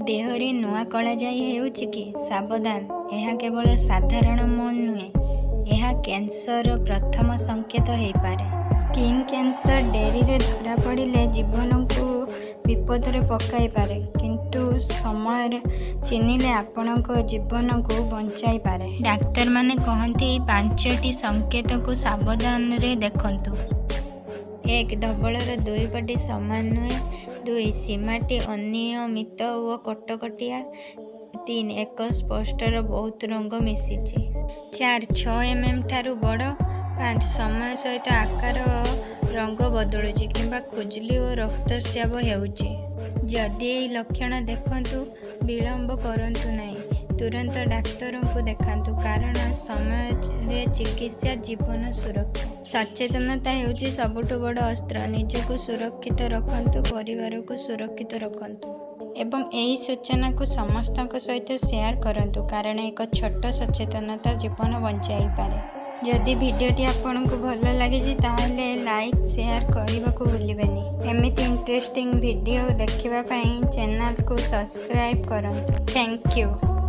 ଦେହରେ ନୂଆ କଳାଜାଇ ହେଉଛି କି? ସାବଧାନ! ଏହା କେବଳ ସାଧାରଣ ମୋଲ୍ ନୁହେଁ, ଏହା କ୍ୟାନ୍ସରର ପ୍ରଥମ ସଂକେତ ହୋଇପାରେ। ସ୍କିନ୍ କ୍ୟାନ୍ସର ଡେରିରେ ଧରାପଡ଼ିଲେ ଜୀବନକୁ ବିପଦରେ ପକାଇପାରେ, କିନ୍ତୁ ସମୟରେ ଚିହ୍ନିଲେ ଆପଣଙ୍କ ଜୀବନକୁ ବଞ୍ଚାଇପାରେ। ଡାକ୍ତରମାନେ କହନ୍ତି, ଏହି ପାଞ୍ଚଟି ସଂକେତକୁ ସାବଧାନରେ ଦେଖନ୍ତୁ। 1. ଧବଳର ଦୁଇପଟ ସମାନ ନୁହେଁ। 2. ସୀମାଟି ଅନିୟମିତ ଓ କଟକଟିଆ। 3. ଏକ ସ୍ପଟରେ ବହୁତ ରଙ୍ଗ ମିଶିଛି। 4. 6 mm ଠାରୁ ବଡ଼। 5. ସମୟ ସହିତ ଆକାର ଓ ରଙ୍ଗ ବଦଳୁଛି କିମ୍ବା ଖୁଜୁଲି ଓ ରକ୍ତସ୍ରାବ ହେଉଛି। ଯଦି ଏହି ଲକ୍ଷଣ ଦେଖନ୍ତୁ, ବିଳମ୍ବ କରନ୍ତୁ ନାହିଁ। ତୁରନ୍ତ ଡାକ୍ତରଙ୍କୁ ଦେଖାନ୍ତୁ, କାରଣ ସମୟରେ ଚିକିତ୍ସା ଜୀବନ ସୁରକ୍ଷା। ସଚେତନତା ହେଉଛି ସବୁଠୁ ବଡ଼ ଅସ୍ତ୍ର। ନିଜକୁ ସୁରକ୍ଷିତ ରଖନ୍ତୁ, ପରିବାରକୁ ସୁରକ୍ଷିତ ରଖନ୍ତୁ ଏବଂ ଏହି ସୂଚନାକୁ ସମସ୍ତଙ୍କ ସହିତ ସେୟାର କରନ୍ତୁ, କାରଣ ଏକ ଛୋଟ ସଚେତନତା ଜୀବନ ବଞ୍ଚାଇପାରେ। ଯଦି ଭିଡ଼ିଓଟି ଆପଣଙ୍କୁ ଭଲ ଲାଗିଛି, ତାହେଲେ ଲାଇକ୍, ସେୟାର କରିବାକୁ ଭୁଲିବେନି। ଏମିତି ଇଣ୍ଟରେଷ୍ଟିଂ ଭିଡ଼ିଓ ଦେଖିବା ପାଇଁ ଚ୍ୟାନେଲକୁ ସବସ୍କ୍ରାଇବ୍ କରନ୍ତୁ। Thank you.